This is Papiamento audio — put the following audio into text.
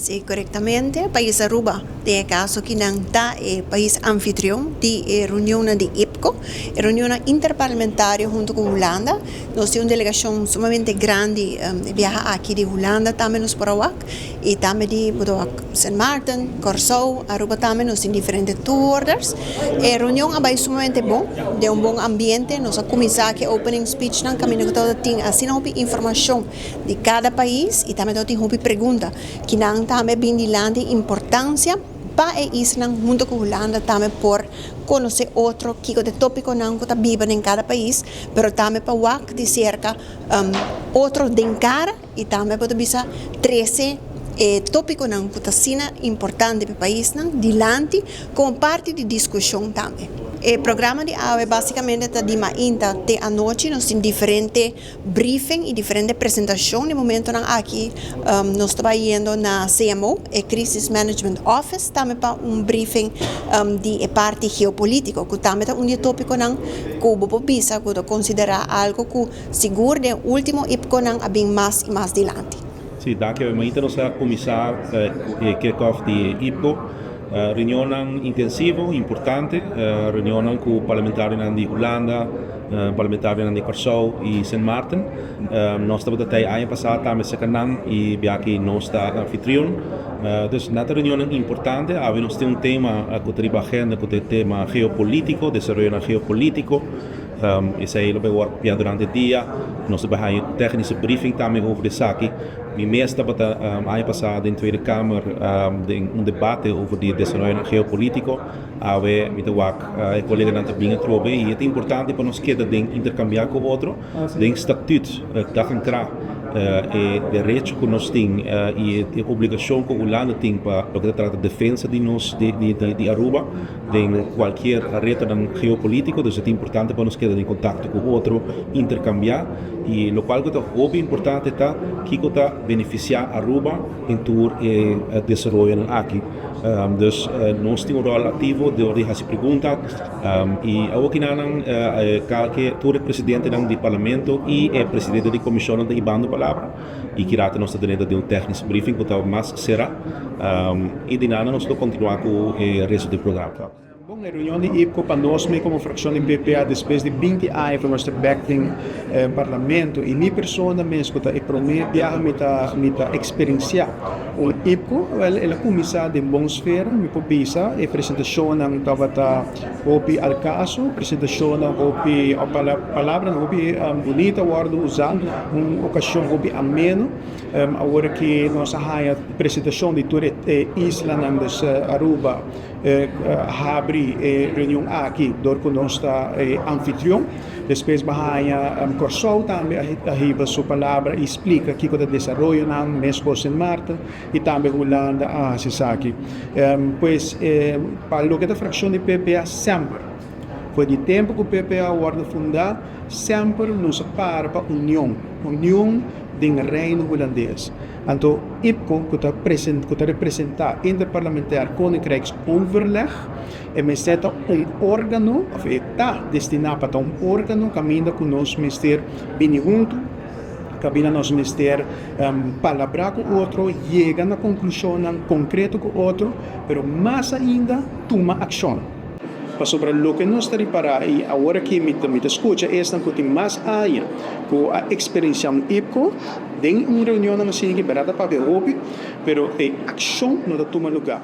Si, korektamente. Pais Aruba, den e kaso aki nan ta e pais anfitrion di e reunionnan di IPCO, e reunionnan interparlamentario hunto ku Hulanda. Nos tin un delegashon sumamente grandi e biaha aki di Hulanda tambe nos por a wak i tambe di bo ta wak Sint Maarten, Kòrsou, Aruba tambe nos tin diferente toehoorders. E reunion a bai sumamente bon, den un bon ambiente. Nos a kuminsá ku e opening speechnan kaminda ku tabata tin asina hopi informashon di kada pais i tambe tabatin hopi pregunta kinan tambe bin dilanti importansia pa e islanan hunto ku Hulanda tambe por konosé otro kiko ta e topikonan ku ta biba den kada pais pero tambe pa wak di serka otro den kara i tambe bo ta bisa trese e topikonan ku ta asina importante pa e paisnan dilanti komo parti di diskushon tambe. E programa di awe basikamente ta di mainta te anochi nos tin diferente briefing y diferente presentacion. Di momentonan aki nos ta bayendo na CMO, e Crisis Management Office, tambe pa un briefing di e parti geopolitico, cu tambe ta un di e topiconan cu bo por bisa cu ta considera algo cu sigur den ultimo ipconan a bin mas y mas dilanti. Sí, danki. Mainta nos a cuminsa cu e kick-off di IPCO. Reunionnan intensivo, importante, reunionnan cu parlamentarionan di Hulanda, Parlamentarionan di Kòrsou i Sint Maarten. Nos tabata tei aña pasá tambe serka nan i biaha nos ta anfitrion. Dus nan ta reunionnan importante. Awe nos tin un tema ku ta riba agenda ku ta e tema geopolítiko, desaroyonan geopolítiko. Esei lo bai wòrdu papiá durante dia. Nos ta bai haña un tèknische briefing tambe over esaki. Mi mes tabata aña pasá den Tweede Kamer den un debate over di desaroyonan geopolítiko. Awe mi ta wak e koleganan ta bin atrobe i e ta importante pa nos keda den interkambiá ku otro den statut dag en kra e derecho ku nos tin i e obligashon ku Hulanda tin pa loke ta trata defensa di nos di Aruba den kualkier retonan geopolitiko. Dus e ta importante pa nos keda den kontakto ku otro, interkambiá i lokual ku ta hopi importante ta kiko ta benefisiá Aruba den tur e desaroyonan aki. Dus nos tin un ròl aktivo dor di hasi pregunta i awokinanan kalke tur e presidentenan di parlamento i e presidente di komishonnan ta hibando palabra i ki rato nos ta tene ta den un technisch briefing ku ta mas será i di nada nos lo kontinuá ku e resto di programa. Bon, e reunion di IPCO pa nos mi como fraccion di PPA despues di 20 aña cu nos ta bek den parlamento y mi persona mes cu ta e prome biaha mi ta mi ta experiencia un IPCO, wel el a cuminsa den bon sfera mi por bisa e presentacionnan tabata hopi al caso, presentacionnan hopi of palabranan hopi bunita a wordo usa, un ocasion hopi ameno. Awor aki nos a haya presentacion di tur e islanan, dus Aruba, Habri e reunion aki dor ku nos ta e anfitrion. Despues bo haña Kòrsou tambe a hiba su palabra i splika kiko ta desaroyonan, meskos Sint Maarten i tambe Hulanda a hasi esaki. Pues pa loke ta frakshon di PPA semper, for di tempu ku PPA a wòrdu fundá, semper nos a para pa union, union den Reino Hulandes. Anto IPCO ku ta ku ta representá Interparlamentair Koninkrijksoverleg e mester ta un órgano òf e ta destiná pa ta un órgano kaminda ku nos mester bini huntu, kaminda nos mester palabrá ku otro, yega na konklushonnan konkreto ku otro, pero mas ainda tuma akshon. Pasobra loke nos ta ripará i awor aki mi ta mi ta skucha esnan ku tin mas aña ku a eksperensiá un IPCO den un reunionnan asina ki bèrdat ta papia hopi, pero e akshon no ta tuma lugá.